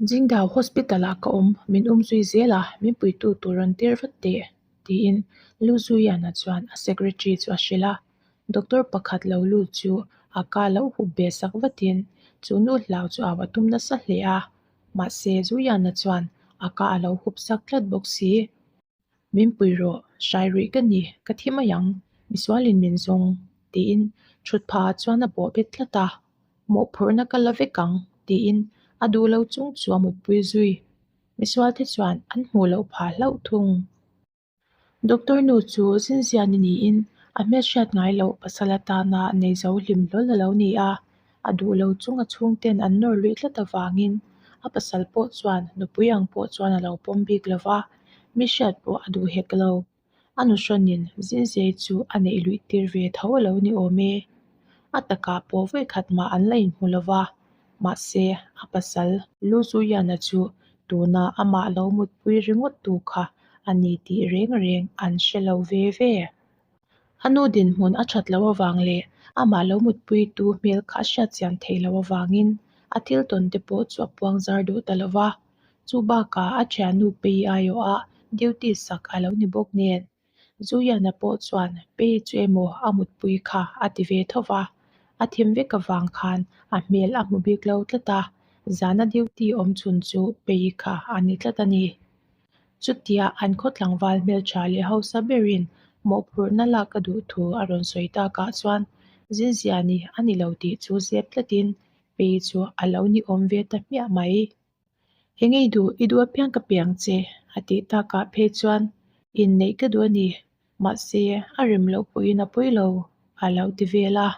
Jingdao Hospital-ah ka awm, min um zui zel a, min puitu tur rawn tir vat teh, tiin Lu Zuiana chuan a secretary chu a hrilh a. Doctor pakhat lo lut chu a ka lo hup ve sak vatin chu nu hlau chu au a tum nasa hle a, mahse Zuiana chuan a ka a lo hup sak tlat bawk si. Min pui rawh, hrai ruih ka ni, ka thi mai ang, misualin min zawng, tiin thut phah chuan a bawh bet tlat a, mawhphurhna ka la vek ang, tiin a duh lo chung chu a mutpui zui. Misualte chuan an hmuh loh phah hlauh thung. Doctor nu chu zinziani niin a hmelhriat ngai loh pasal atana nei zo hlim hlawl a lo ni a, a duh lo chung a chhungten an nawr luih tlat avangin a pasal pawh chuan nupui ang pawh chuan a lo pawm bik lo va, mi hriat pawh a duh hek lo. A nuhrawnin Zinzei chu a neih luih tir ve tho a lo ni awm e. A takah pawh vawikhat mah an la inhmu lo va, mahse a pasal Lu Zuiana chu tuna amah lo mutpui ringawt tu kha a ni tih reng reng an hre lo ve ve. A nu dinhmun a that loh avang leh amah lo mutpuitu hmel kha a hriatchian theih loh avangin a thil tawn te pawh chu a puang zar duh ta lo va. Chu bakah a thiannu Pei aiawha duty sak a lo ni bawk nen Zuiana pawh chuan Pei chu emaw a mutpui kha a ti ve tho va, a thim vek avang khan a hmel a hmu bik lo tlat a, zana duty awm chhun chu Pei kha a ni tlat a ni. Chutia an khaw tlangval hmeltha leh hausa berin mawhphurhna lak a duh thu a rawn sawi takah chuan Zinziani a ni lo tih chu zep tlatin Pei chu a lo ni awm ve ta hmiah mai. Eng i duh, i duh apiang ka piang che a tih takah phei chuan inneih ka duh a ni, mahse a rem loh pawhin a pawi lo a lo ti vel a.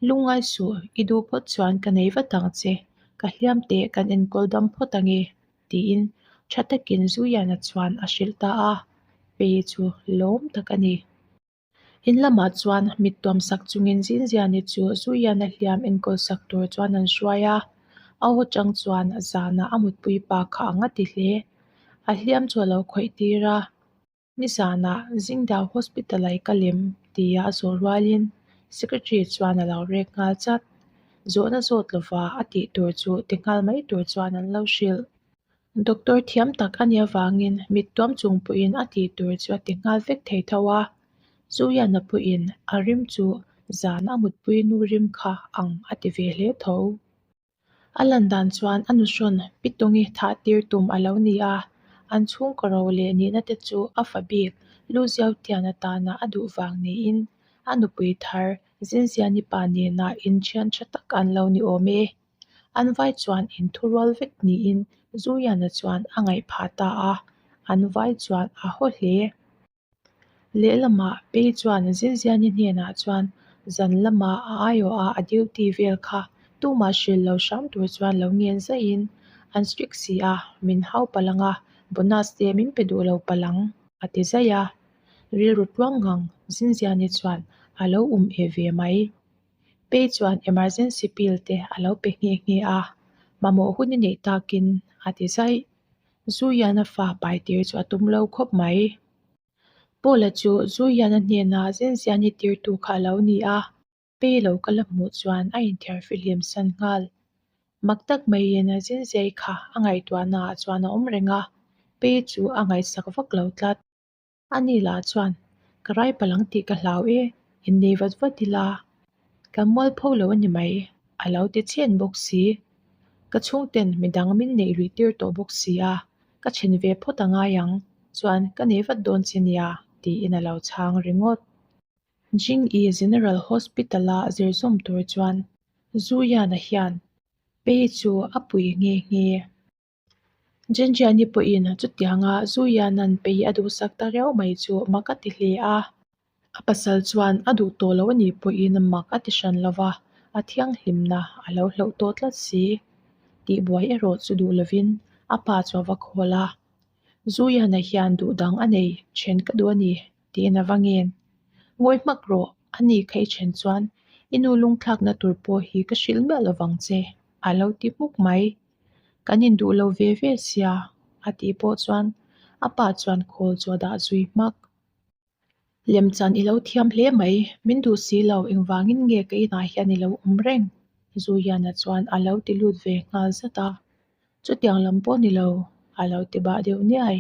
Lungngai suh, i duh phawt chuan ka nei vat ang che, ka hliam teh kan enkawl dam phawt ang e, tiin tha takin Zuiana chuan a hrilh ta a, Pei chu lawm tak a ni. In lamah chuan mit tuam sak chungin Zinziani chu Zuiana hliam enkawl sak tur chuan an hruai a, a aw chang chuan zanah a mutpui pa kha ang a ti hle. A hliam chu a lo khawih tir a. Nizanah Zingdao Hospital ah i kal em? tia a zawh rualin Secretary chuan a lo rek nghal chat. Zawhna zawt lova a tih tur chu ti nghal mai tur chuan an lo hrilh. Doctor thiam tak a nih avangin mit tuam chung pawhin a tih tur chu a ti nghal vek thei tho a. Zuiana pawhin a rim chu zan a mutpui nu rim kha ang a ti ve hle tho. A lan dan chuan a nuhrawn Pitungi thah tir tum a lo ni a, an chhungkaw ro leh nihna te chu a fa bik Lu Ziautian atana a duh vang niin a nupui thar Zinziani pa nena inthian tha tak an lo ni awm e. An vai chuan inthurual vek niin Zuiana chuan a ngaih phah ta a, an vai chuan a haw hle. Lehlamah Pei chuan Zinziani hnenah chuan zan lama a aiawha a duty vel kha tumah hrilh lo hram tur chuan lo ngen zaihin an strict si a, min hau palh ang a, bonus te min pe duh lo palh ang, a ti zaih a. Rilru tluang ngang Zinziani chuan a lo um e ve mai. Pei chuan emergency pill te a lo pe nghe nghe a, mamawh hun i neih takin a ti zaih. Zuiana fa pai tir chu a tum lo khawp mai. Paula chu Zuiana hnena Zenziani tirtu kha a lo ni a, Pei lo kal a hmuh chuan a inthiar fihlim san nghal. Mak tak maiin Zenziai kha a ngaihtuahnaah chuan a awm reng a, Pei chu a ngaihsak vak lo tlat. A ni lah chuan, Ka rai palh ang tih ka hlau e, innei vat vat ila, kan mualpho lo a ni mai, a lo ti chhen bawk si. Ka chhungten midang min neih luih tir tawh bawk si a, ka then ve phawt a ngai ang, chuan ka nei vat dawn che nia, tiin a lo chhang ringawt. Jing-i General Hospital-a zirzawm tur chuan Zuiana hian Pei chu a pui nghe nghe. Jenjiani pawhin chutianga Zuiana'n pei a duhsak ta riau mai chu mak a ti hle a. A pasal chuan a duh tawh lo a nih pawhin mak a ti hran lo va, a thianghlimna a lo hloh tawh tlat si. Tihbuai erawh chu duh lovin a pa chu a va khawl a. Zuiana hian duh dang a nei, then ka duh a ni, tiin a va ngen. Ngawi hmak rawh, a ni kha i then chuan i nu lungthlakna tur pawh hi ka hrilh miah lovang che, a lo ti hmuk mai. Kan induh lo ve ve sia, a tih pawh chuan a pa chuan khawl chu a dah zui hmak. Lemchan i lo thiam hle mai, min duh si lo engvangin nge ka inah hian i lo awm reng? Zuiana chuan a lo ti lut ve nghal zat a. Chutiang lam pawh ni lo, a lo ti bah deuh niai.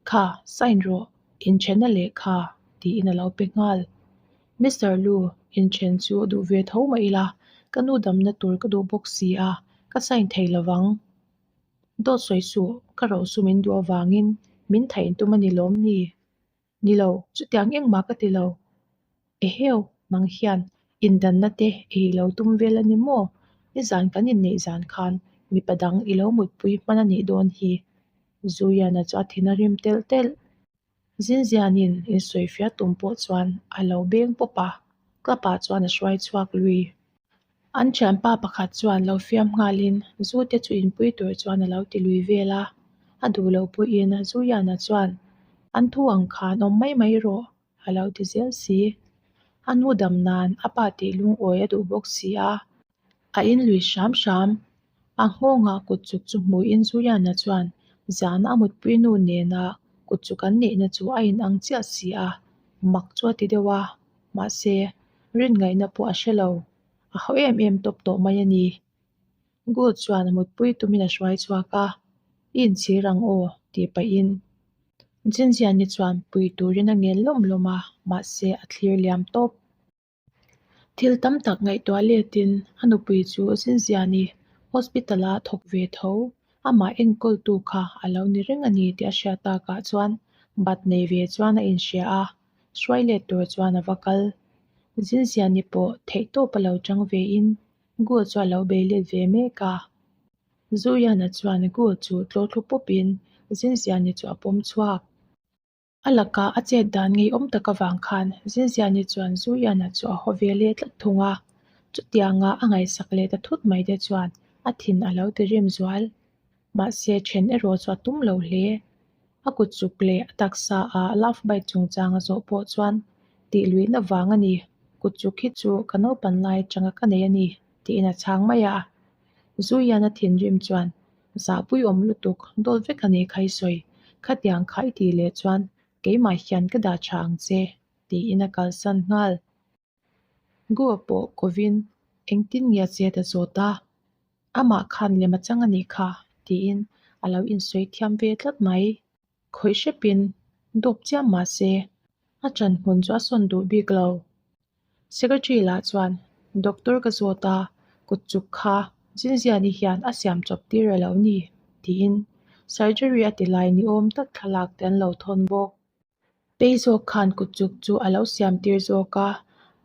Kha, sign rawh, inthenna lehkha, tiin a lo pe nghal. Mister Lu, inthen chu duh ve tho mah ila, ka nu damna tur ka duh bawk si a, ka sign thei lo vang. Dawt sawi suh, ka rohsu min duh avangin min thain tum a ni lawm ni? Ni lo, chutiang engmah ka ti lo. Eheu, nang hian indanna te ei lo tum vel a ni maw? Nizan kan inneih zan khan mipa dang i lo mutpui hman a nih dawn hi. Zuiana chu a thin a rim telh telh. Zinzianin insawifiah tum pawh chuan a lo beng pawp a, club ah chuan a hruai chhuak lui. An thianpa pakhat chuan lo fiam nghalin zu te chu inpui tur chuan a lo ti lui vel a, a duh loh pawhin Zuiana chuan an thu ang khan awm mai mai rawh a lo ti zel si. A nu dam nan a pa tih lungawi a duh bawk si a, a in lui hram hram. A nghawngah kut chuk chu hmuhin Zuiana chuan zana a mutpui nu nena kut chuk an neihna chu a inang chiah si a, mak chu a ti deuh a, mahse rin ngaihna pawh a hre lo. A hau em em tawp tawh mai a ni. Gold chuan a mutpui tumin a hruai chhuak a, I inchhir ang aw tih pahin Jinjiani chuan pui turin a ngen lawm lawm a, mahse a thlir liam tawp. Thil tam tak ngaihtuah letin a nupui chu Jinjiani hospital-a thawk ve tho, amah enkawltu kha a lo ni reng a ni tih a hriat takah chuan bat nei ve chuan a inhria a, hruai let tur chuan a va kal. Jinjiani pawh theihtawp a lo chang vein Gu chu a lo bei let ve mek a. Zuyana chuan Gu chu tlaw thlu pawpin Zinziani chu a pawm chhuak. A laka a chet dan ngeiawm tak avang khan Zinziani chuan Zuyana chu a haw ve leh tlat thung a. Chutianga a ngaihsak leh ta thut mai te chuan a thin a lo ti rim zual. Mahse then erawh chu a tum lo hle. A kut chuk leh a taksa a love bite chungchang a zawh pawh chuan tih luihna vang a ni, kut chuk hi chu ka naupan lai atanga ka nei a ni tiin a chhang mai a. Zuian a thinrim chuan zahpui awm lutuk dawt vek a ni kha i sawi, khatiang kha i tih leh chuan keimah hian ka dah tha ang che tiin a kalsan nghal. Goa pawh kovin engtin nge a chet a zawt a, amah khan lem a chang a nih kha tiin a lo insawi thiam ve tlat mai. Khawih hrepin dawp chiam mah se a ṭan hmun chu a sawn duh bik lo. Secretary lah chuan doctor ka zawt a, kut chuk kha Zinziani hian a siam chawp tir a lo ni tiin surgery a ti lai ni awm tak thlalak te an lo thawn bawk. Pei zawk khan kut chuk chu a lo siam tir zawk a,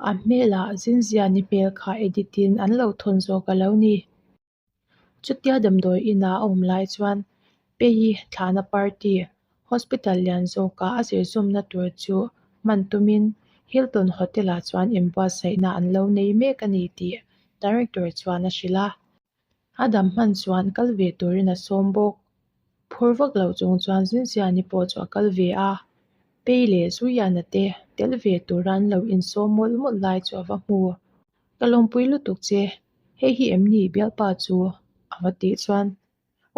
a hmelah Zinziani hmel kha edit in an lo thawn zawk a lo ni. Chutia damdawi inah a awm lai chuan Pei thlahna party hospital lian zawka a zirzawmna tur chu hman tumin Hilton Hotel ah chuan inbuatsaihna an lo nei mek a ni tih director chuan a hrilh a. A dam hman chuan kal ve turin a sawm bawk. Phur vak lo chung chuan Zinziani pawh chu a kal ve a, Pei leh Zuiana te tel ve tura an lo insawm mawlh mawlh lai chu a va hmu. Ka lawmpui lutuk che, hei hi em ni bialpa chu? a va tih chuan,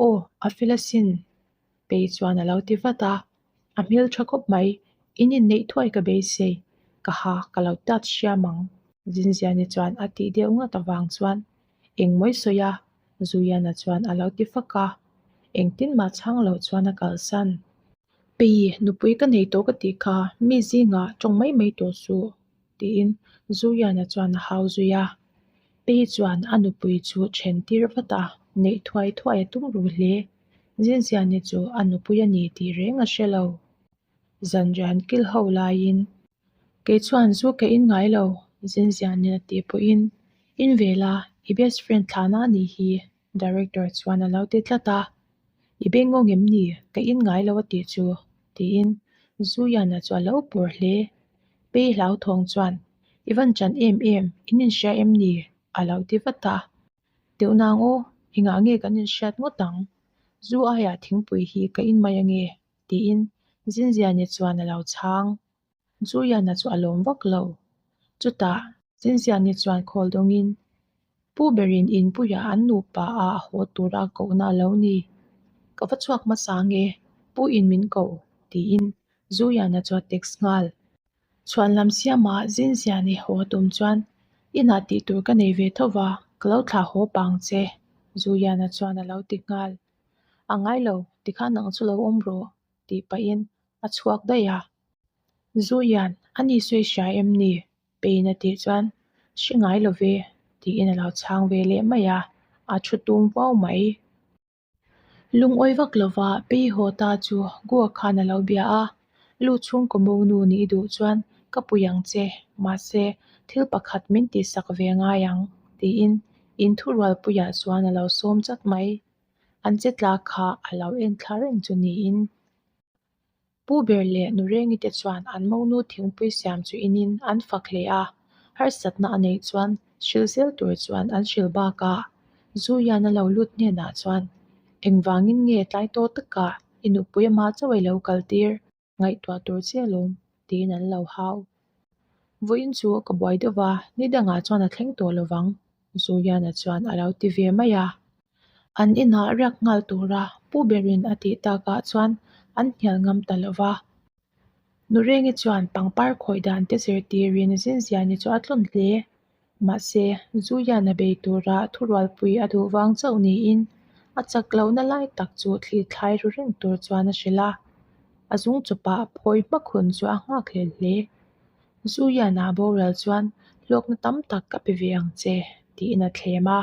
Aw, a fel asin, Pei chuan a lo ti vat a. A hmel tha khawp mai, in inneih thuai ka beisei, ka ha ka lo tat hriam ang, Zinziani chuan a tih deuh ngat avang chuan engmawi sawi a, Zuiana chuan a lo ti fak a, engtin mah chhang lo chuan a kalsan. Pei, nupui ka nei tawh ka tih kha, mi zingah tawng mai mai tawh suh, tiin Zuiana chuan a hau zui a. Pei chuan a nupui chu then tir vat a, neih thuai thuai a tum ru hle. Zinziani chu a nupui a ni tih reng a hre lo. Zanrian kil ho laiin kei chuan zu ka in ngai lo, Zinziani'n a tih pawhin, In ve la, i best friend thlahna a nih hi, Director chuan a lo ti tlat a. I bengawng em ni? Ka in ngai lo a tih chu, tiin Zuiana chu a lo pawr hle. Pei hlauthawng chuan, I van chan em em, in inhria em ni? a lo ti vat a. Teuh nang aw, engah nge kan inhriat ngawt ang? Zu aiah thingpui hi ka in mai ange, tiin Zinziani chuan a lo chhang. Zuiana chu a lawm vak lo. Chutah Zinziani chuan khawl dawngin, Pu berin inpuiah an nupa a a haw tura a kohna a lo ni. Ka va chhuak hmasa nge, Pu in min ko, tiin Zuiana chu a text nghal. Chhuan lam siamah Zinziani haw a tum chuan, Inah tih tur ka nei ve tho va, ka lo thlah haw pang che, Zuiana chuan a lo ti nghal. A ngai lo, tikhan nang chu lo awm rawh, tih pahin a chhuak daih a. Zuian, a ni sawi hria em ni? Pain a tih chuan, Hre ngai lo ve, tiin a lo chhang ve leh mai a, a thu tum vau mai. Lungawi vak lova Pei haw ta chu Gua khan a lo bia a, Lu chhungkaw monu nih duh chuan ka pui ang che, mahse thil pakhat min tihsak ve ngai ang, tiin inthurualpuiah chuan a lo sawm chat mai. An che tla kha a lo en thla reng chu niin. Pu ber leh nu Rengi te chuan an monu thingpui siam chu inin an fak hle a, harsatna a neih chuan hril zel tur chuan an hril bakah Zuian a lo lut hnenah chuan engvangin nge tlai tawh takah i nupui amah chauh i lo kal tir ngaihtuah tur che alawm tiin an lo hau. Vawiin chu ka buai deuh va, ni dangah chuan a thleng tawh lovang Zuiana chuan a lo ti ve mai a. An inah riak nghal tura pu berin a tih takah chuan an hnial ngam ta lo va. Nurengi chuan pangpar khawih dan te zirtirin zinziani chu a tlawn hle. Mahse, Zuiana bei tura thurualpui a duh vang chauh niin a chak lohna lai tak chu thli thlai ru reng tur chuan a hrilh a. A zung chawpah phawi hmak hun chu a nghak hlel hle. Zuiana boral chuan hlawkna tam tak ka pe ve ang che tiin a thlem a.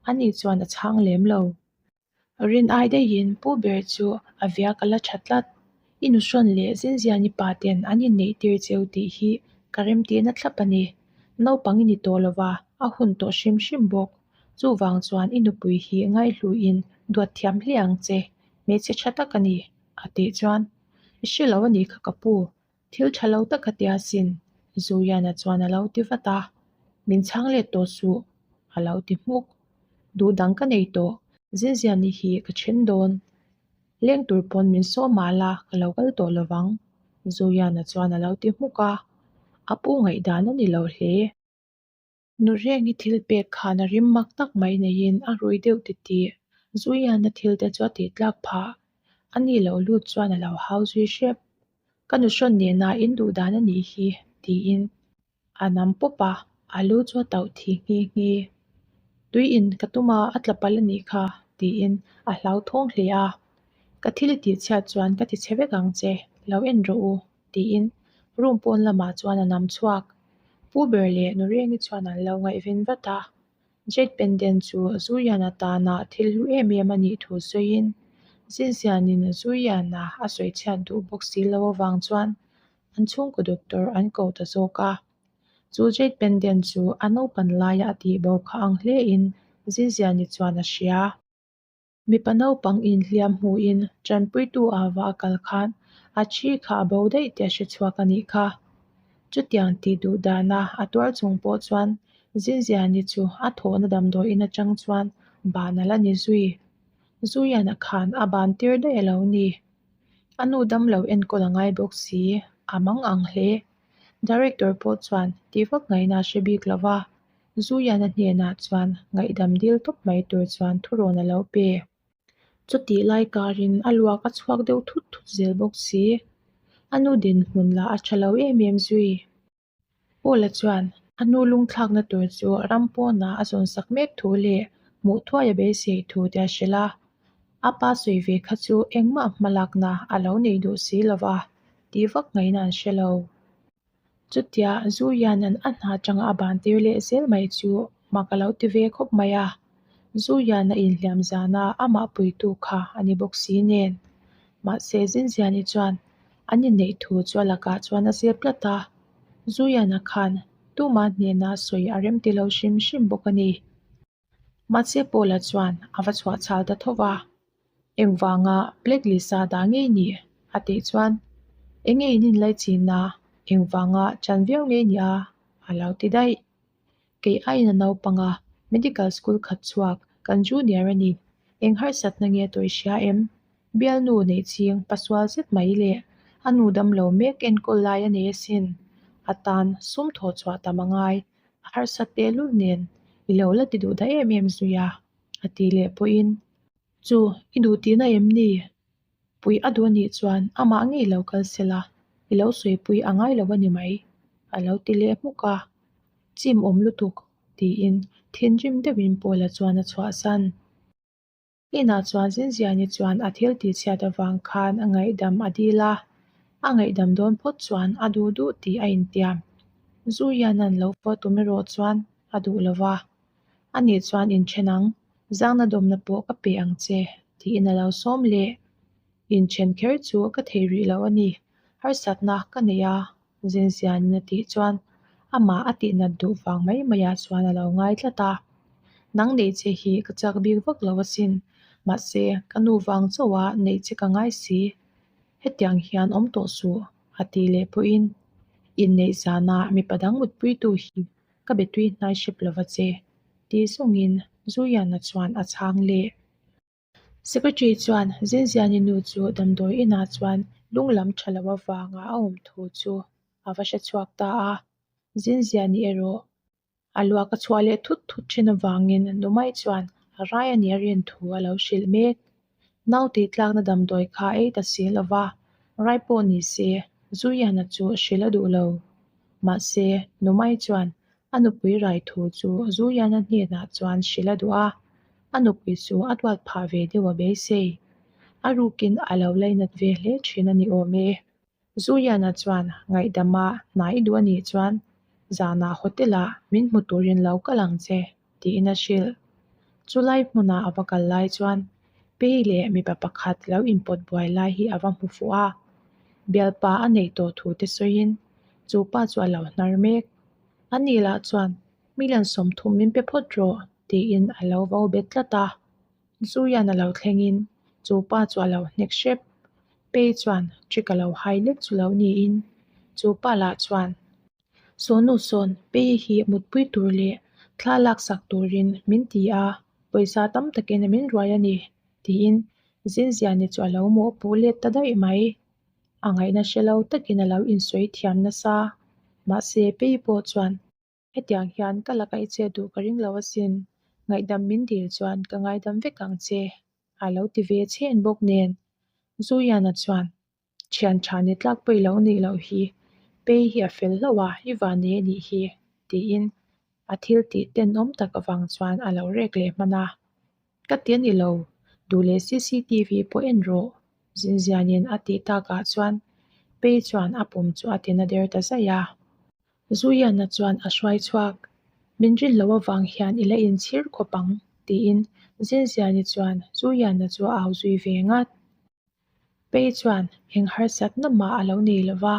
Ani chuan a chhang lem lo. Rin ai daihin pu ber chu a viak a la tha tlat. I nuhrawn leh Zinziani pa ten an inneih tir cheu tih hi ka remtihna thlap a ni. Naupang i ni tawh lova, a hun tawh hrim hrim bawk. Chuvang chuan i nupui hi ngaihluin duat thiam hle ang che, hmeichhe tha tak a ni, a tih chuan, I hre lo a nih kha ka pu, Thil tha lo tak a tia sin, Zuiana chuan a lo ti vat a. Min chhang let tawh suh, a lo ti hmuk. Duh dang ka nei tawh, Zinziani hi ka then dawn. Leng tur pawn min sawm mah la ka lo kal tawh lovang, Zuiana chuan a lo ti hmuk a. A pu ngaihdan a ni lo hle. Nu Rengi thil pek khan a rim mak tak mai neiin a rui deuh titih. Zuiana thil te chu a tih tlak phah. A ni lo lut chuan a lo hau zui hrep. Ka nu hrawn nena in duh dan a nih hi, tiin a nam pawp a, a lu chu a tauh thi nghe nghe. Tui in ka tum a, a tla palh a nih kha, tiin a hlauthawng hle a. Ka thil i tih chhiat chuan ka ti chhe vek ang che, lo en rawh u. tiin room pawn lamah chuan a nam chhuak. Pu ber leh nu Rengi chuan an lo ngaihven vat a, Jade pendant chu Zuian atana thil hlu em em a nih thu sawiin Zinsianin Zuiana a sawi chhiat duh bawk si lo avang chuan an chhungkaw doctor an ko ta zawk a. Chu Jade pendant chu a naupan laia a tihbo kha ang hlein Zinsiani chuan a hria. Mipa naupang inhliam hmuhin tanpuitu a va a kal khan a thi kha a bo daih tih a hre chhuak a nih kha. Chutiang tih duh dana a tuar chung pawh chuan Zinziani chu a thawhna damdawiin atang chuan ban a la ni zui. Zuiana khan a ban tir daih a lo ni. A nu damlo enkawl a ngai bawk si, a mang ang hle. Director pawh chuan tih vak ngaihna a hre bik lo va. Zuiana hnenah chuan ngaihdam dil tawp mai tur chuan thurawn a lo pe. Chutih lai karin a luak a chhuak deuh thut thut zel bawk si. A nu dinhmun lah a tha lo em em zui. Paula chuan a nu lungthlakna tur chu ram pawnah a zawnsak mek thu leh hmuh thuai a beisei thu te a hrilh a. A pa sawi ve kha chu engmah hmalakna a lo nei duh si lova tih vak ngaihna an hre lo. Chutia Zuianan a hna atanga a ban tir leh zel mai chu mak a lo ti ve khawp mai a, Zuiana inhliam zana amah puitu kha a ni bawk si nen. Mahse Zinziani chuan an inneih thu chu a lakah chuan a zep tlat a, Zuiana khan tuma hnena sawi a rem ti lo hrim hrim bawk a ni. Mahse Paula chuan a va chhuah chhal ta tho va, Engvanga Black Lisa dah ngei ni? a tih chuan, Enge in inlai chin a, engvanga chan viau ngei ni a? a lo ti daih. Kei aiin a naupang a, medical school khat chhuak kan junior a ni, eng harsatna nge tawih hria em? Bialnu neih ching pasual zet mai leh a nu damlo mek enkawl lai a nei asin, a tan sum thawh chhuah tam a ngai. A harsat tehlul nen i lo la ti duh dah em em zui a, a ti leh pawhin, Chu, i duh tihna em ni? Pui a duh anih chuan amah ngei lo kal sela, i lo sawipui a ngai lo a ni mai, a lo ti leh hmuk a. Chim awm lutuk, tiin thinrim deuhin Paula chuan a chhuahsan. Inah chuan Zinziani chuan a thil tihchhiat avang khan a ngaihdam a dil a, a ngaihdam dawn phawt chuan a duh duh tih a intiam. Zuianan lo fawh tum erawh chuan a duh lo va, Ani chuan inthen ang, zangna dawmna pawh ka pe ang che tiin a lo sawm leh. Inthen kher chu ka thei rih lo a ni, harsatna ka nei a, Zinzianin a tih chuan amah a tihnat duh vang mai maiah chuan a lo ngai tlat a. Nang neih che hi ka chak bik vak lo asin, mahse ka nu vang chauha neih che ka ngai si. Hetiang hian awm tawh suh, a tih leh pawhin inneih zanah mipa dang mutpuitu hi ka be tui hnai hrep lova che, tih zawngin Zuiana chuan a chhang leh. Secretary chuan Zinziani nu chu damdawi inah chuan lung lam tha lo avanga a awm thu chu a va hre chhuak ta a, Zinziani erawh a luak a chhuah leh thut thut thin avangin Numai chuan a rai a nih a rin thu a lo hrilh mek. Nau tih tlakna damdawi kha ei ta si lo va, rai pawh ni se Zuiana chu hrilh a duh lo. Mahse, Numai chuan A nupui rai thu chu Zuliana hnenah chuan hrilh a duh a, a nupui chu a duat phah ve deuh a beisei. A rukin a lo lainat ve hle thin a ni awm e. Zuliana chuan ngaihdama hna i duh a nih chuan zanah hotel-ah min hmu turin lo kal ang che tiin a hrilh. Chulai hmuna a va kal lai chuan Pei leh mipa pakhat lo inpawt buai lai hi a va hmu fuh a, bialpa a neih tawh thu te sawiin chu pa chu a lo hnar mek. A ni lah chuan, Million 30 min pe phawt rawh, tiin a lo vo bet tlat a. Zuian a lo thlengin chu pa chu a lo hnek hrep. Pei chuan trick a lo hai lek chu lo niin chu pa lah chuan, Sawnu sawn, Pei hi mutpui tur leh thla laksak turin min ti a, pawisa tam takin min ruai a ni, tiin Zinziani chu a lo mawhpuh let ta daih mai. A ngaihna hre lo takin a lo insawi thiam nasa. Mahse, Pei pawh chuan, Hetiang hian ka laka i chet duh ka ring lo asin, ngaihdam min dil chuan ka ngaidam vek ang che, a lo ti ve chhen bawk nen. Zuiana chuan, Thian tha ni tlak pawi lo nih loh hi, Pei hi a fel hlauh a, i van nei a nih hi, tiin a thil tih tenawm tak avang chuan a lo rek leh hman a. Ka ti a ni lo, duh leh cctv pawh en rawh, Zinzianin a tih takah chuan Pei chuan a pum chu a tina der ta zaih a. Zuiana chuan a hruai chhuak, Min rin loh avang hian i la inchhir khawp ang, tiin Zinziani chuan Zuiana chu a au zui ve ngat. Pei chuan eng harsatna mah a lo nei lo va,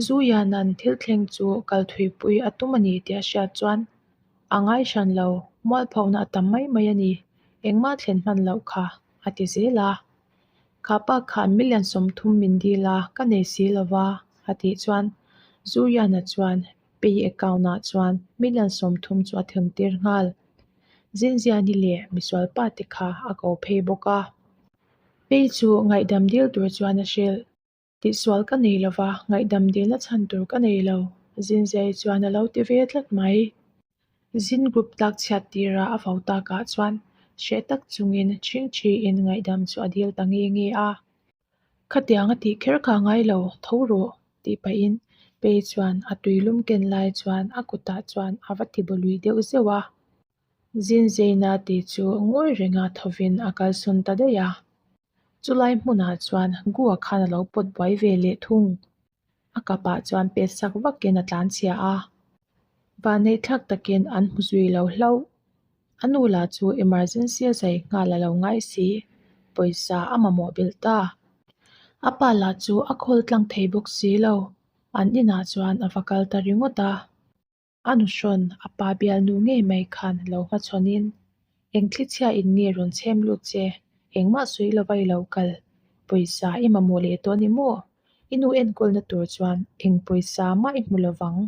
Zuiana'n thil thleng chu kal thuipui a tum a ni tih a hriat chuan a ngai hran lo, mualphona a tam mai mai a ni, engmah thlen hman loh kha, a ti zel a. Kha pa khan million 30 min dil a, ka nei si lo va, a tih chuan Zuiana chuan Pei account-ah chuan million 30 chu a thun tir nghal. Zinziani leh misualpa te kha a ko phei bawk a. Pei chu ngaihdam dil tur chuan a hrilh. Tihsual ka nei lova, ngaihdam dilna chhan tur ka nei lo, Zinziai chuan a lo ti ve tlat mai. Zin group tlak chhiat tira a vo takah chuan hreh tak chungin chhingchhiin ngaihdam chu a dil ta nge nge a. Khatiang a tih kher kha ngai lo, tho rawh, tih pahin Pei chuan a tuilum ken lai chuan a kutah chuan a va ti bawlui deuh zeuh a. Zinzeina tih chu ngawi renga thovin a kalsawn ta daih a. Chulai hmunah chuan Gua khan a lo pawt buai ve leh thung. A kapah chuan pet sak vakin a tlanchhia a. Vanneih thlak takin an hmu zui lo hlauh. A nu lah chu emergency a zai nghal a lo ngai si. Pawisa a mamawh belh ta. A pa lah chu a khawl tlang thei bawk si lo. An inah chuan a va kal ta ringawt a. A nuhrawn a pa bialnu ngei mai khan lo hmachhawnin, Eng thlichhia in nge rawn chhem lut che? Engmah sawi lova i lo kal. Pawisa i mamawh leh tawh a ni maw? I nu enkawlna tur chuan eng pawisa mah i hmu lovang,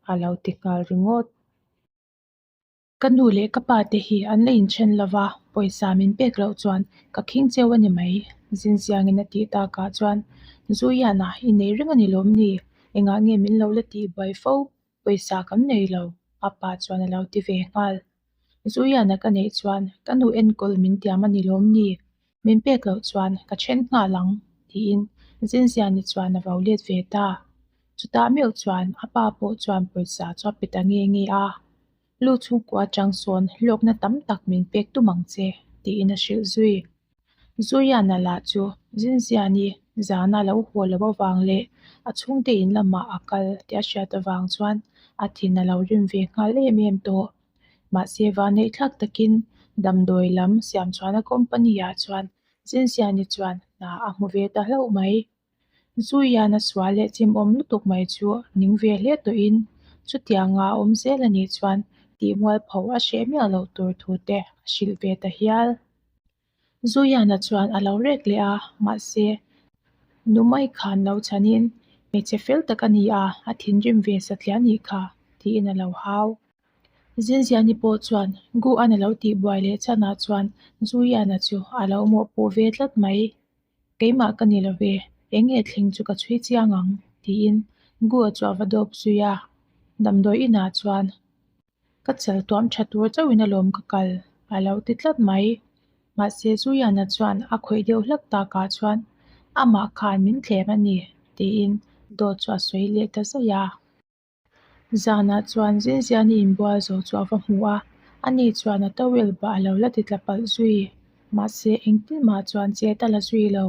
a lo ti nghal ringawt. Ka nu leh ka pa te hi an la inthen lova, pawisa min pek loh chuan ka khing cheu a ni mai, Zinziangin a tih takah chuan Zuiana i nei reng a ni lawm ni? Engah nge min lo la tih buai fo? Pawisa kan nei lo, a pa chuan a lo ti ve nghal. Zuiana ka neih chuan ka nu enkawl min tiam a ni lawm ni? Min pek loh chuan ka then nghal ang, tiin Zinziani chuan a vo let ve ta. Chutah meuh chuan a pa pawh chuan pawisa chu a pe ta nge nge a, Lu chhungkua atang sawn hlawkna tam tak min pek tum ang che, tiin a hrilh zui. Zuiana lah chu Zinziani zana lo haw loh avang leh a chhungte in lamah a kal tih a hriat avang chuan a thin a lo rim ve nghal em em tawh. Mahse vanneih thlak takin damdawi lam siam chhuahna company ah chuan Zinziani chuan hna a hmu ve ta hlauh mai. Zuiana sual leh chimawm lutuk mai chu ning ve hle tawhin chutianga a awm zel a nih chuan tihmualpho a hreh miah loh tur thu te a hrilh ve ta hial. Zuiana chuan a lo rek leh a, mahse Numai khan lo chhanin hmeichhe fel tak a ni a, a thinrim ve satliah a nih kha tiin a lo hau. Zinziani pawh chuan Guan a lo tihbuai leh chhanah chuan Zuiana chu a lo mawhpuh ve tlat mai. Keimah ka ni lo ve, eng nge thleng chu ka chhui chiang ang tiin Gua chu a va dawp zui a, damdawi inah chuan ka chal tuam tha tur chauhin alawm ka kal a lo ti tlat mai. Mahse Zuiana chuan a khawih deuh hlak takah chuan amah khan min thlem a ni tiin dawt chu a sawi leh ta zaih a. Zanah chuan Zinziani inbual zo chu a va hmu a, ani chuan a towel bah a lo la ti tla palh zui. Mahse, engtin mah chuan chet a la zui lo.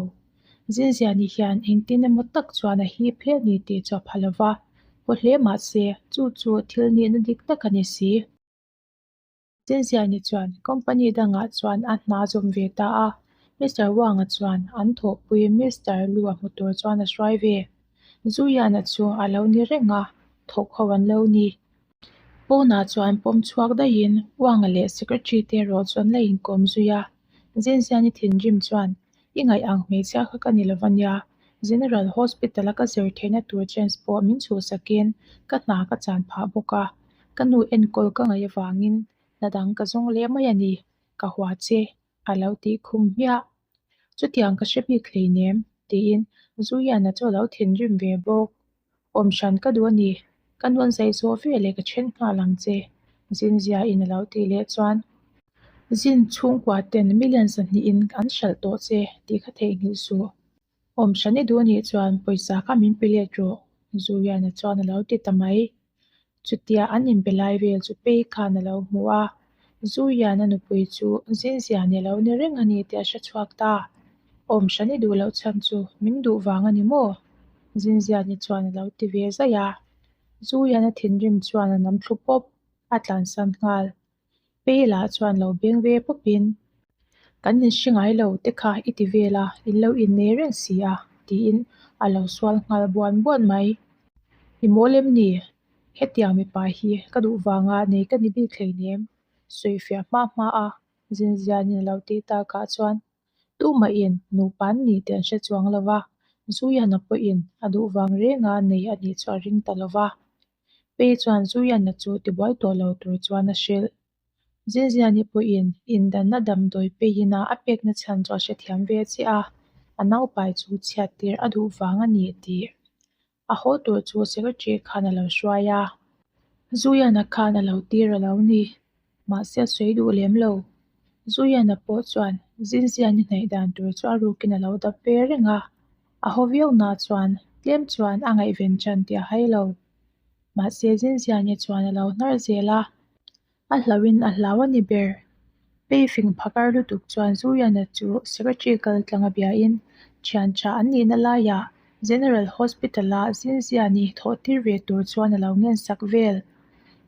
Zinziani hian engtin emaw tak chuan a hip hle a ni tih chu a pha lo va, haw hle mahse, chu chu thil nihna dik tak a ni si. Zinziani chuan company dangah chuan a hna zawm ve ta a, Mister Wang-a chuan an thawhpui Mister Lu-a hmu tur chuan a hruai ve. Zuiana chu a lo ni reng a, thawk ho an lo ni. Pawnah chuan pawm chhuak daihin Wang-a leh secretary te erawh chu an la inkawm zui a. Zinziani thinrim chuan, I ngaih ang hmeichhia kha ka ni lo va nia, General Hospital-a ka zir theihna tur chance pawh min chhuhsakin ka hna ka chan phah bawk a. Ka nu enkawl ka ngaih avangin hna dang ka zawng leh mai a ni, ka hua che, a lo tih khum hmiah. Chutiang ka hre bik hleinem, tiin Zuiana chu a lo thinrim ve bawk. Awm hran ka duh a ni, ka nuan zai zawh ve leh ka then nghal ang che, Zinziain a lo tih leh chuan Zin chhungkua ten million 200 in an hralh tawh che tih kha theihnghilh suh. Awm hran i duh anih chuan pawisa kha min pe let rawh, Zuliana chuan a lo ti ta mai. Chutia an inbe lai vel chu Pei khan a lo hmu a, Zuliana nupui chu Zinziani a lo ni reng a ni tih a hre chhuak ta. Awm hran i duh loh chhan chu min duh vang a ni maw? Zinziani chuan a lo ti ve zaih a. Zuliana thinrim chuan a nam thlu pawp, a tlansan nghal. Pela chuan lo beng ve pawpin, Kan inhre ngai lo te kha i ti vel a, in lo innei reng si a, tiin a lo sual nghal buan buan mai. I mawl em ni? Hetiang mipa hi ka duh vanga nei ka ni bik hleinem, sawifiah hma hma a Zinzianin a lo tih takah chuan tumahin nupa an ni tih an hre chuang lo va, Zuiana pawhin a duh vang renga nei a nih chu a ring ta lo va. Pei chuan Zuiana chu tibuai tawh lo tur chuan a hrilh. Zinziani pawhin indanna damdawi peiin a a pekna chhan chu a hrethiam ve chiah a, a naupai chu chhiat tir a duh vang a ni tih a haw tur chu secretary khan a lo hruai a. Zuiana khan a lo tir a lo ni. Mahse a sawi duh lem lo. Zuiana pawh chuan Zinziani hnaih dan tur chu a rukin a lo dap ve reng a. A haw viau na chuan tlem chuan a ngaihven ṭan tih a hai lo. Mahse Zinziani chuan a lo hnar zel a, a hlauhin a hlau a ni ber. Pei fing phakar lutuk chuan Zuiana chu secretary kal tlang a biain thian tha an nihna laiah General Hospital-a Zinziani thawh tir ve tur chuan a lo ngensak vel.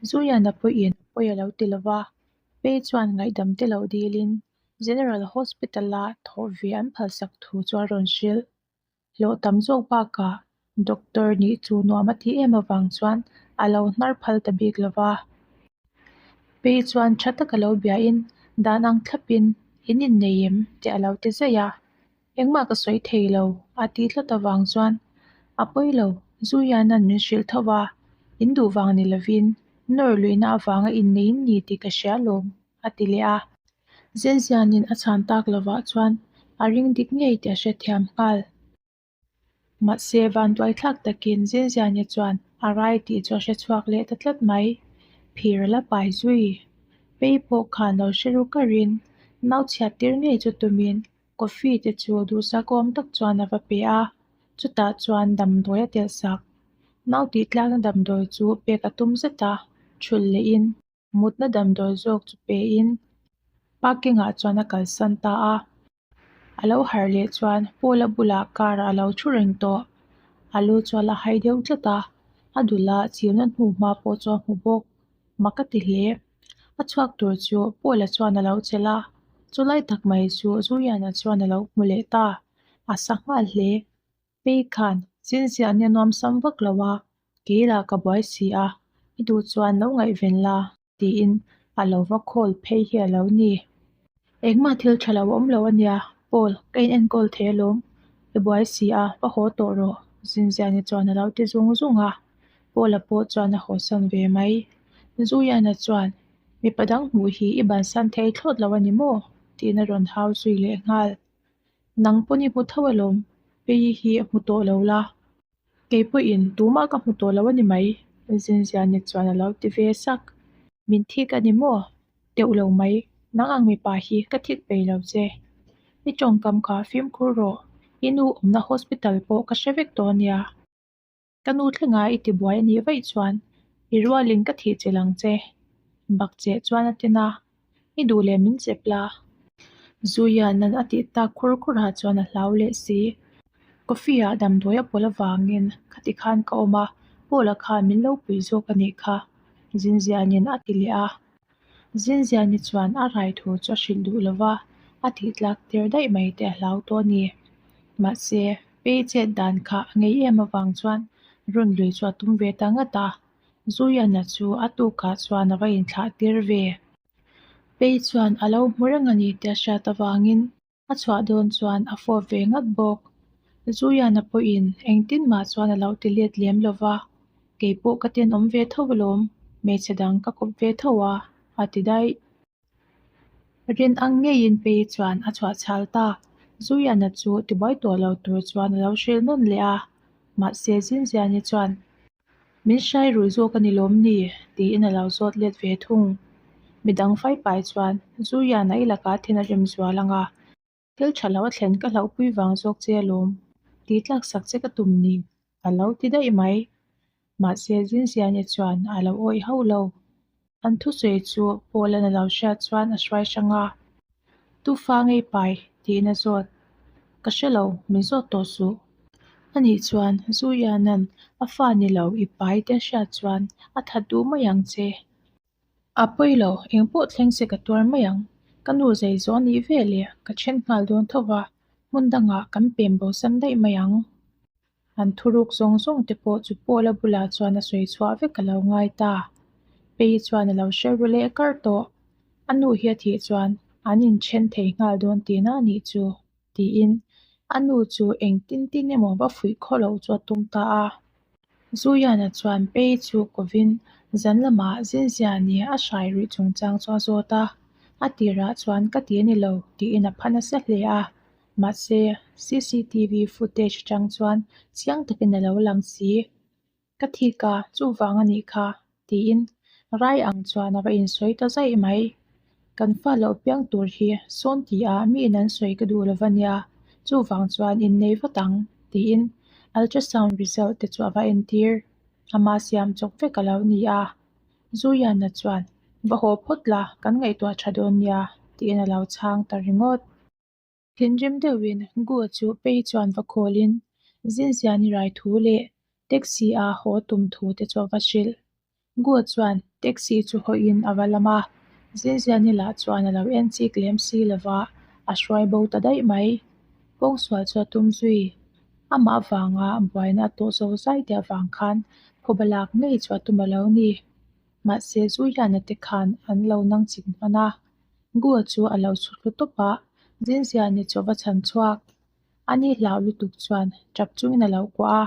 Zuiana pawhin pawi a lo ti lo va, Pei chuan ngaihdam te lo dilin General Hospital-a thawh ve an phalsak thu chu a rawn hrilh. Hlawh tam zawk bakah doctor nih chu nuam a tih em avang chuan a lo hnar phal ta bik lo va. Pei chuan tha taka lo biain dan ang thlapin in innei em tih a lo ti zaih a. Engmah ka sawi thei lo a tih tlat avang chuan a pawi lo, Zuiana'n min hrilh tho a, in duh vang ni lovin nawr luihna avanga innei in ni tih ka hria alawm a ti leh a. Zenzianin a chhan tak lovah chuan a ring dik ngei tih a hrethiam nghal. Mahse, vanduai thlak takin Zenziani chuan a rai tih chu a hre chhuak leh ta tlat mai. Phir a la pai zui. Pei pawh khan lo hre ru karin nau chhiat tir ngei chu tumin coffee te chu duhsakawm tak chuan a va pe a, chutah chuan damdawi a telh sak. Nau tih tlakna damdawi chu pek a tum zet a, thulh lehin. Mutna damdawi zawk chu pein Parking ah chuan a kalsan ta a. A lo harh leh chuan Paul-a bulah car ah a lo thu reng tawh. A lu chu a la hai deuh tlat a, a dul a chilna hnuhma pawh chu a hmu bawk. Mak a ti hle. A chhuak tur chu Paul-a chuan a lo chelh a, chulai tak mai chu Zuliana chuan a lo hmu leh ta. A sa nghal hle. Pei khan chinziah nia nuamsam vak lo a, kei lah ka buai si a, i duh chuan lo ngaihven la tiin a lo va call phei hi a lo ni. Engmah thil tha lo a awm lo a nia, Paul, ka in enkawl thei alawm, i buai si a, va haw tawh rawh, Zinziani chuan a lo ti zung zung a, Paul-a pawh chuan a hawsan ve mai. Zuiana chuan, Mipa dang hmuh hi i bansan thei thlawt lo a ni maw? tiin a rawn hau zui leh nghal. Nang pawn i hmu tho alawm, Pei hi hmu tawh lo la. Kei pawhin tumah ka hmu tawh lo a ni mai, Zinziani chuan a lo ti ve sak. Min thik a ni maw? Teuh lo mai, nang ang mipa hi ka thik peih lo che. I tawngkam kha fimkhur rawh, i nu awmna hospital pawh ka hre vek tawh a nia. Ka nu thlenga i ti buai a nih vaih chuan i rualin ka thih chilh ang che. Bak cheh chuan a tin a, i duh leh min chep la. Zuianan a tih tak khur khur ah chuan a hlau leh si. Coffee ah damdawi a pawlh avangin khati khan ka awm a, Paula khan min lo pui zawk a nih kha, Zinzianin a ti leh a. Zinziani chuan a rai thu chu a hrilh duh lova, a tih tlak tir daih mai te a hlau tawh a ni. Mahse, Pei chet dan kha a ngei em avang chuan run lui chu a tum ve ta ngat a, Zuiana chu a tukah chuan a va inthlah tir ve. Pei chuan a lo hmu reng a ni tih a hriat avangin a chhuah dawn chuan a fawp ve ngat bawk. Zuiana pawhin engtin mah chuan a lo ti let lem lo va, Kei pawh ka tenawm ve tho alawm, hmeichhe dang ka kawp ve tho a, a ti daih. Rin ang ngeiin Pei chuan a chhuah chhal ta. Zuiana chu tibuai tawh lo tur chuan a lo hrilh nawn leh a, mahse Zinziani chuan, Min hrai rui zawk a ni lawm ni? tiin a lo zawt let ve thung. Midang faipai chuan, Zuiana i lakah thin a rem zual ang a, thil tha lo a thlen ka hlauhpui vang zawk che alawm, tih tlak sak che ka tum ni, a lo ti daih mai. Mahse Zinziani chuan a lo awih hauh lo. An thusawi chu Paul-a'n a lo hriat chuan a hruai hrang a, Tu fa ngei pai? tiin a zawt. Ka hre lo, min zawt tawh suh. Anih chuan Zuiana'n a fa ni lo i pai te a hriat chuan a that duh mai ang che. A pawi lo, engpawh thleng se ka tuar mai ang. Ka nu zei zawh a nih ve leh ka then nghal dawn tho va, hmun dangah kan pem bosan daih mai ang. An thuruk zawng zawng te pawh chu Paula bulah chuan a sawi chhuah vek a lo ngai ta. Pei chuan a lo hre ru leh kar tawh. A nu hi a thih chuan an inthen thei nghal dawn tihna a nih chu, tiin a nu chu engtin tin emaw va fuih khaw loh chu a tum ta a. Zuiana chuan Pei chu kovin zan lamah Zinziani a hrai ruih chungchang chu a zawt a, a tirah chuan ka ti a ni lo tiin a pha nasa hle a. Mahse, cctv footage atang chuan chiang takin a lo lang si. Ka thik a, chuvang a nih kha, tiin rai ang chuan a va insawi ta zaih mai. Kan fa loh piang tur hi sawn ti a miin an sawi ka duh lo va nia, chuvang chuan innei vat ang, tiin ultrasound result te chu a va entir. Ama siam chawk vek a lo ni a. Zuiana chuan, Va haw phawt la, kan ngaihtuah tha dawn nia, tiin a lo chhang ta ringawt. Thinrim deuhin Gu chu Pei chuan va khawlin Zinziani rai thu leh taxi a haw tum thu te chu a va hrilh. Gu chuan taxi chu hawiin a va lam a, Zinziani lah chuan a lo en chik lem si lova a hruai bo ta daih mai. Pawngsual chu a tum zui. Amah avanga buaina a tawh zo zai te avang khan phuba lak ngei chu a tum a lo ni. Mahse Zuiana te khan an lo nang chik hman a. Gua chu a lo chhu thlu tawp a, Zinziani chu a va chhan chhuak. A ni hlau lutuk chuan tap chungin a lo kuah a,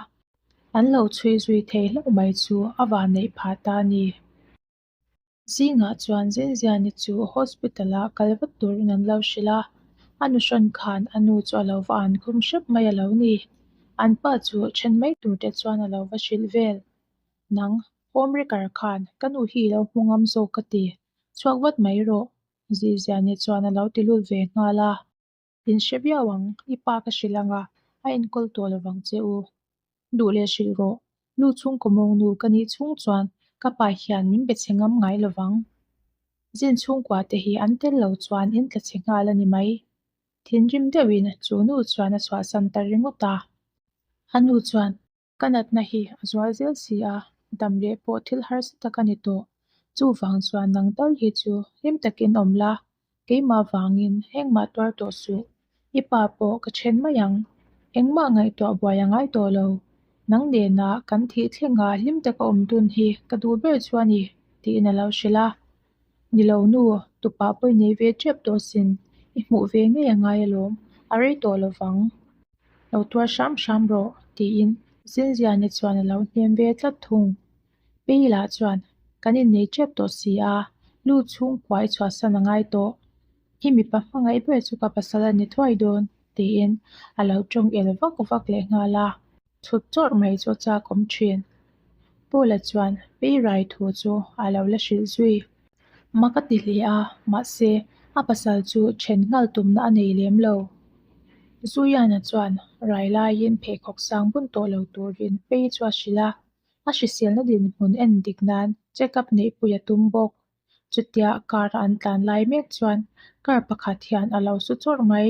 an lo chhui zui thei hlauh mai chu a van neih phah ta a ni. Zingah chuan Zinziani chu hospital ah kal vat turin an lo hrilh a, a nuhrawn khan a nu chu a lo va an khum hrep mai a lo ni. An pa chu then mai tur te chuan a lo va hrilh vel. Nang, home wrecker khan ka nu hi i lo hmu ngam zawk ka ti. Chhuak vat mai rawh, Ziziani chuan a lo ti lut ve nghal a. In hre viau ang, i pa ka hrilh ang a, a enkawl tawh lovang che u. Duh leh hrilh rawh, nu chhungkaw mawngnu ka nih chhung chuan ka pa hian min be chhe ngam ngai lovang. Zin chhungkua te hi an tel lo chuan in tla chhe nghal a ni mai. Thinrim deuhin chu nu chuan a chhuahsan ta ringawt a. A nu chuan, Ka natna hi a zual zel si a, dam leh pawh thil harsa tak a ni tawh. Chuvang chuan nang tal hi chu hlim takin awm la, keimah vangin engmah tuar tawh suh. I pa pawh ka then mai ang. Engmah ngaihtuah buai a ngai tawh lo. Nang nena kan thih thlenga hlim taka awm dun hi ka duh ber chu a ni, tiin a lo hrilh a. Ni lo nu, tupa pawh i nei ve tep tawh sin, i hmuh ve ngei a ngai alawm, a rei tawh lo vang. Lo tuar hram hram rawh, tiin Zinziani chuan a lo hnem ve tlat thung. Peila chuan, Kan innei tep tawh si a, lu chhungkua i chhuahsan a ngai tawh. I mipa hmangaih ber chu ka pasal a ni thuai dawn, tiin a lo tawng el vak vak leh nghal a. Chhut chawrh mai chu a chak awm thin. Paula chuan Peirai thu chu a lo la hrilh zui. Mak a ti hle a, mahse a pasal chu then nghal tumna a nei lem lo. Zuiana chuan rai laiin pheikhawk sang bun tawh lo turin Pei chu a hrilh a, a hriselna dinhmun en dik nan check up neihpui a tum bawk. Chutia car a an tlan lai mek chuan car pakhat hian a lo su chawrh mai.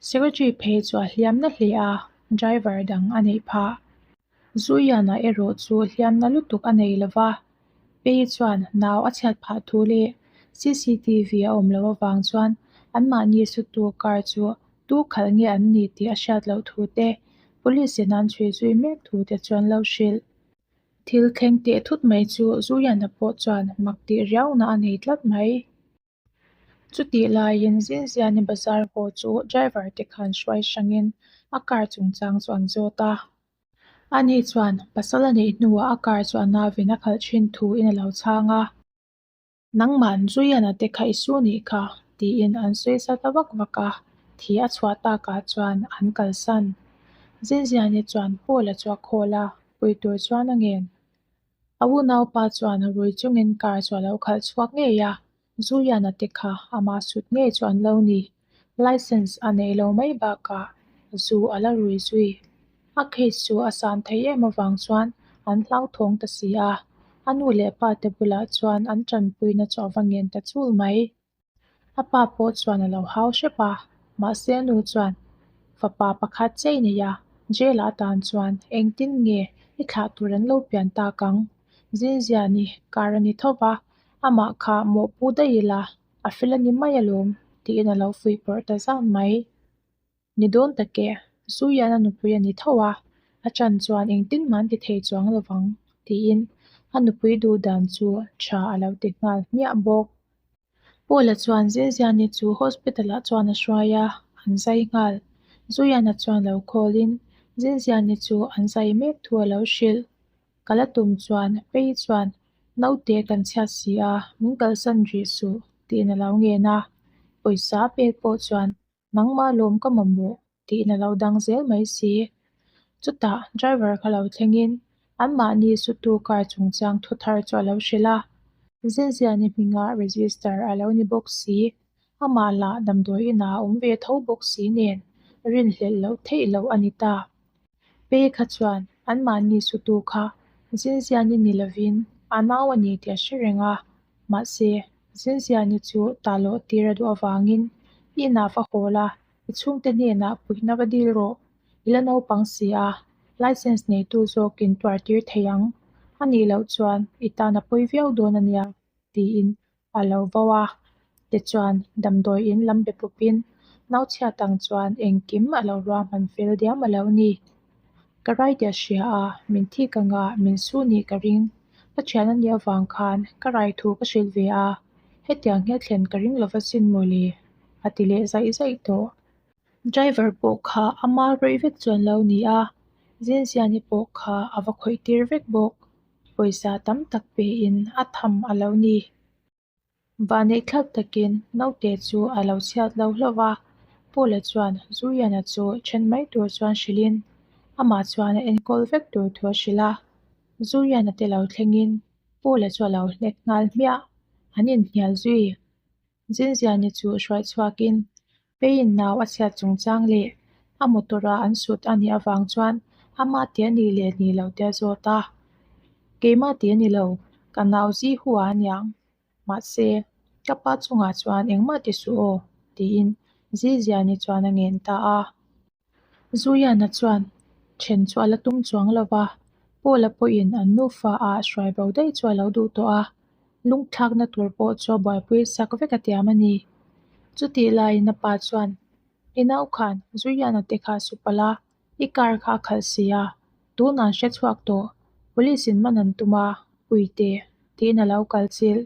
Secretary phei chu a hliam na hle a, driver dang a neih phah. Zuiana erawh chu hliam na lutuk a nei lo va, Pei chuan nau a chhiat phah thu leh cctv a awm loh avang chuan anmahni sutu car chu tu khalh nge an ni tih a hriat loh thu te, police in an chhui zui mek thu te chuan lo hrilh. Thil thleng teh thut mai chu Zuiana pawh chuan mak tih riauna a nei tlat mai. Chutih laiin Zinziani bazar haw chu driver te khan hruai hrangin a car chungchang chu an zawt a. Ani chuan pasal a neih hnuah a car chu a nauvin a khalh thin thuin a lo chhang a. Nangman Zuiana te kha i su nih kha, tiin an sawi sa ta vak vak a, thi a chhuah takah chuan an kalsan. Zinziani chuan Paula chu a khawl a, pui tur chuan a ngen. A unaupa chuan rui chungin car chu a lo khalh chhuak ngei a, Zuiana te kha ama sut ngei chu an lo ni. License a nei lo mai bakah zu a la rui zui. A case chu a san thei em avang chuan an hlauthawng ta si a, a nu leh pa te bulah chuan an tanpuina chu a va ngen ta chul mai. A pa pawh chuan a lo hau hrep a, mahse a nu chuan fapa pakhat chei nei a, jail ah atan chuan engtin nge i thlah tur an lo pian tak ang? Zinziani kar a ni tho va, amah kha mawhpu daih ila a fel a ni mai alawm tiin a lo fuihpawrh ta zan mai. Ni dawn tak e, Zuian a nupui a ni tho a, a chan chuan engtin mah an ti thei chuang lo vang tiin a nupui duh dan chu tha a lo ti nghal hmiah bawk. Paula chuan Zinziani chu hospital ah chuan a hruai a, an zai nghal. Zuiana chuan lo call in Zinziani chu an zai mek thu a lo hrilh. Ka la tum chuan Pei chuan naute kan chhiat si a, min kalsan rih suh tiin a lo ngen a, pawisa a pek pawh chuan Nangmah lawm ka mamawh tiin a lo dang zel mai si. Chutah driver kha lo thlengin anmahni sutu car chungchang thu thar chu a lo hrilh a. Zinziani hminga register a lo ni bawk si. Amah lah damdawi inah a awm ve tho bawk si nen rinhlelh loh theih loh a ni ta. Pe kha chuan anmahni sutu kha Zinziani ni lovin a nau a ni tih a hre reng a. Mahse, Zinziani chu talawh tir a duh avangin i inah va hawl a, i chhungte hnenah puihna va dil rawh. I la naupang si a, license neitu zawkin tuar tir thei ang. A nih loh chuan i tan a pawi viau dawn a nia, tiin a lo vo a. Tichuan, damdawi in lam be pawpin nauchhiat ang chuan engkim a lo ruahman fel diam a lo ni. Ka rai tih a hria a, min thik anga min su nih ka ring. Ka thian a nih avang khan ka rai thu ka hrilh ve a, hetiang hi a thlen ka ring lova sin mawle, a ti leh zaih zaih tawh. Driver pawh kha ama rawih vek chuan lo ni a, Zinziani pawh kha a va khawih tir vek bawk. Pawisa tam tak pein a tham a lo ni. Vaneihthlak takin naute chu a lo chhiat lo hlauh a, Paula chuan Zuiana chu then mai tur chuan hrilhin amah chuan a enkawl vek tur thu a hrilh a. Zuiana te lo thlengin Paula chu a lo hnek nghal hmiah, an inhnial zui. Zinziani chu hruai chhuakin Peiin nau a chhiat chungchang leh a motor-a an sut a nih avang chuan ama ti a nih leh nih loh te a zawt a. Keimah ti a ni lo, ka nau zi hu a aniang. Mahse, Ka pa chungah chuan engmah ti suh aw, tiin Ziziani chuan a ngen ta a. Zuyana chuan then chu a la tum chuang lo va, Paula pawhin an nufa ah hruai bo daih chu a lo duh tawh a, lungthlakna tur pawh chu a buaipui sak vek a tiam a ni. Chutih laiin a pa chuan, I nau khan Zuyana te kha su palh a, i car kha a khalh si a, tunah an hre chhuak tawh, police in man an tum a, Puite, tiin a lo kal chilh.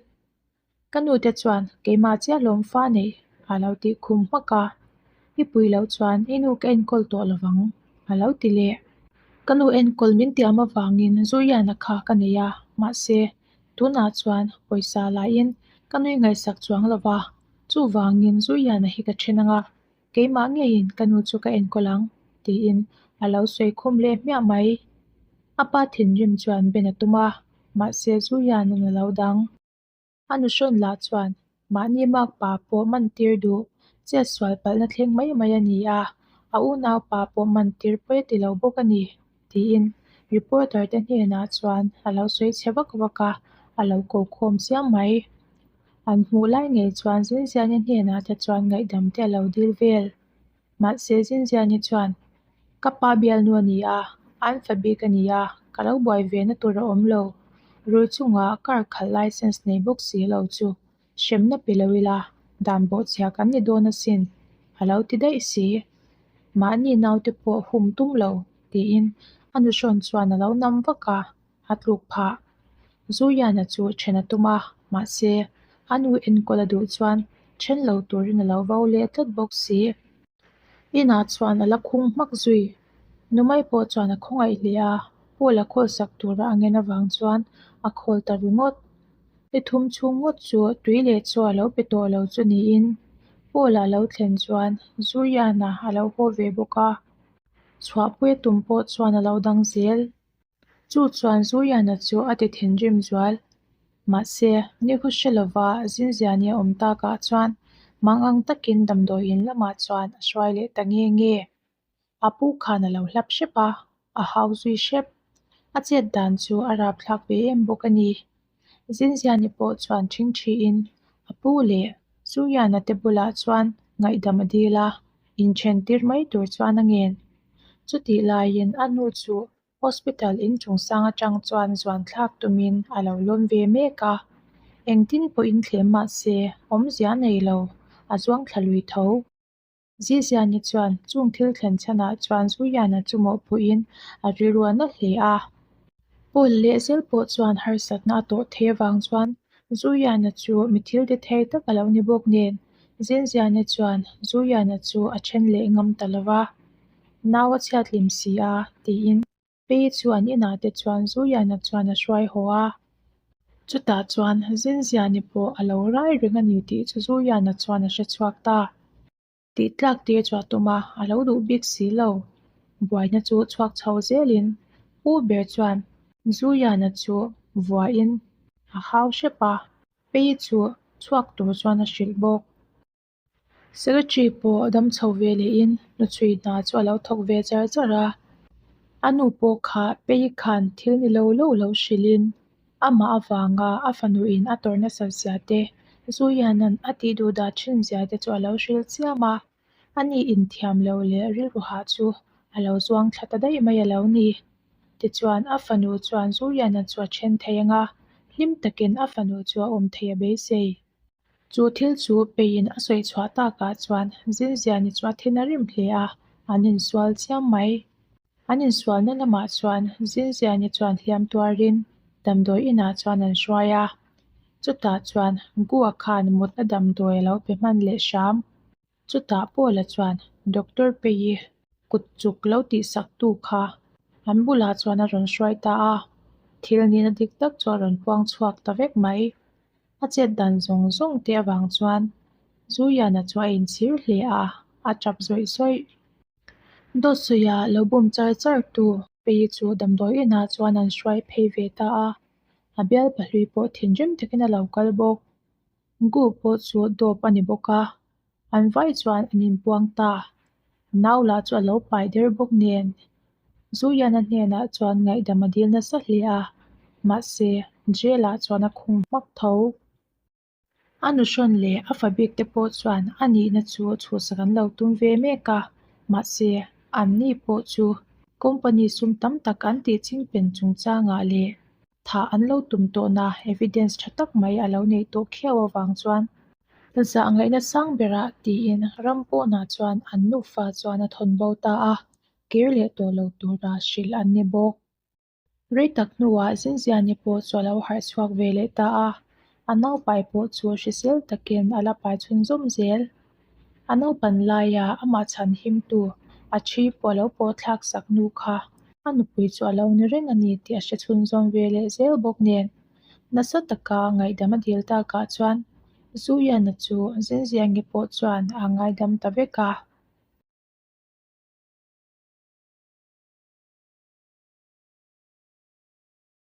Ka nu te chuan keimah chiah lawm fa neih a lo tih khum hmak a, i pui loh chuan i nu ka enkawl tawh lo vang a lo ti leh. Ka nu enkawl min tiam avangin Zuriana kha ka nei a, mahse tunah chuan pawisa lahin ka nui ngaihsak chuang lo va, chuvangin Zuriana hi ka then ang a, keimah ngeiin ka nu chu ka enkawl ang tiin a lo sawi khum leh hmiah mai. A pa thinrim chuan ben a tum a, mahse Zuriana'n a lo dang. A nuhrawn lah chuan mahni makpa pawh man tir duh, chet sual palhna thleng mai mai a ni a, a unaupa pawh man tir pawi a ti lo bawk a ni, tiin reporter te hnenah chuan a lo sawi chhe vak vak a, a lo ko khawm chiam mai. An hmuh lai ngei chuan Zinziani hnenah te chuan ngaihdam te a lo dil vel. Mahse Zinziani chuan, Ka pa bialnu a ni a, an fa bik a ni a, ka lo buai ve na tur a awm lo. Rui chungah car khalh licence nei bawk si lo chu hremna pe lo ila, dan bawhchhia kan ni dawn asin, a lo ti daih si. Mahni naute pawh hum tum lo, tiin a nuhrawn chuan a lo nam vak a, a tluk phah. Zuyana chu then a tum a, mahse a nu enkawl a duh chuan then lo turin a lo vo leh tlat bawk si. Inah chuan a la khung hmak zui. Numai pawh chuan a khawngaih hle a, Paul a khawl sak tura a ngen avang chuan a khawl ta ringawt. Ni thum chhung ngawt chu tui leh chaw a lo pe tawh lo chu niin Paul a lo thlen chuan Zuyana a lo haw ve bawk a, chhuahpui a tum pawh chuan a lo dang zel. Chu chuan Zuyana chu a ti thinrim zual. Mahse, ni khu hre lova Zinziani a awm takah chuan mangang takin damdawiin lamah chuan a hruai leh ta nge nge. A pu khan a lo hlap hrep a, a hau zui hrep. A chet dan chu a rapthlak ve em bawk a ni. Zinziani pawh chuan ṭhingṭhiin a pu leh Zuyana te bulah chuan ngaihdam a dil a, inṭhen tir mai tur chuan a ngen. Chutih laiin a nu chu Hospital inchung sang atang chuan zuan thlak tumin a lo lawm ve mek a, engtin pawhin thlem mah se awmzia a nei lo, a zuang thla lui tho. Ziziani chuan chung thil thlen chhanah chuan Zuyana chu mawhphuhin a rilru a na hle a. Paul leh zel pawh chuan harsatna a tawh theih avang chuan Zuyana chu mi thil ti thei tak a lo ni bawk nen, Zinziani chuan Zuyana chu a then leh ngam ta lo va. Nau a chhiat hlim si a, tiin Pei chu an inah te chuan Zuyana chuan a hruai haw a. Chutah chuan Zinziani pawh a lo rai reng a ni tih chu Zuyana chuan a hre chhuak ta. Tih tlak tir chu a tum a, a lo duh bik si lo. Buaina chu chhuak chho zelin Pu ber chuan Zuyana chu vuahin a hau hrep a, Pei chu chhuak tur chuan a hrilh bawk. Secretary pawh dam chho ve lehin hnuchhui hna chu a lo thawk ve char char a, a nu pawh kha Pei khan thil ni lo lo lo hrilhin amah avanga a fanuin a tawrh nasat zia te, Zuianan a tih duh dah thin zia te chu a lo hrilh chiam a, ani inthiam lo leh rilru hah chu a lo zuang thla ta daih mai a lo ni. Tichuan a fanu chuan Zuiana chu a then thei ang a, hlim takin a fanu chu a awm thei a beisei. Chu thil chu peiin a sawi chhuah takah chuan Zinziani chu a thin a rim hle a, an insual chiam mai. An insualna lamah chuan Zinziani chuan hliam tuarin damdawi inah chuan an hruai a, chutah chuan Gua khan mutna damdawi a lo pe hman leh hram. Chutah Paula chuan Doctor Pei kut chuk lo tihsak tu kha an bulah chuan a rawn hruai ta a, thil nihna dik tak chu a rawn puang chhuak ta vek mai. A chet dan zawng zawng te avang chuan Zuyana chu a inchhir hle a, a tap zawih zawih. Dawt sawiah lo bum char char tu Pei chu damdawi inah chuan an hruai phei ve ta a, a bial pahlui pawh thinrim takin a lo kal bawk. Gu pawh chu dawp a ni bawk a, an vai chuan an inpuang ta. Nau lah chu a lo pai der bawk nen. Zuyana hnenah chuan ngaihdam a dil nasa hle a, mahse jail ah chuan a khung hmak tho. A nuhrawn leh a fa bik te pawh chuan a nihna chu chhuhsak an lo tum ve mek a, mahse, anni pawh chu company sum tam tak an tih chingpen chungchangah leh thah an lo tum tawhna evidence tha tak mai a lo neih tawh khiau avang chuan zahngaihna sang berah tiin ram pawnah chuan an nufa chuan a thawn bo ta a, kir leh tawh lo tura hrilh an ni bawk. Rei tak hnuah Zinziani pawh chu a lo harh chhuak ve leh ta a, a naupai pawh chu hrisel takin a la pai chhunzawm zel. A naupan laia amah chhan himtu a thi pawh a lo pawh thlak sak nu kha a nupui chu a lo ni reng a ni tih a hre chhunzawm ve leh zel bawk nen. Nasa taka ngaihdam a dil takah chuan Zuiana chu Zinziangi pawh chuan a ngaidam ta vek a.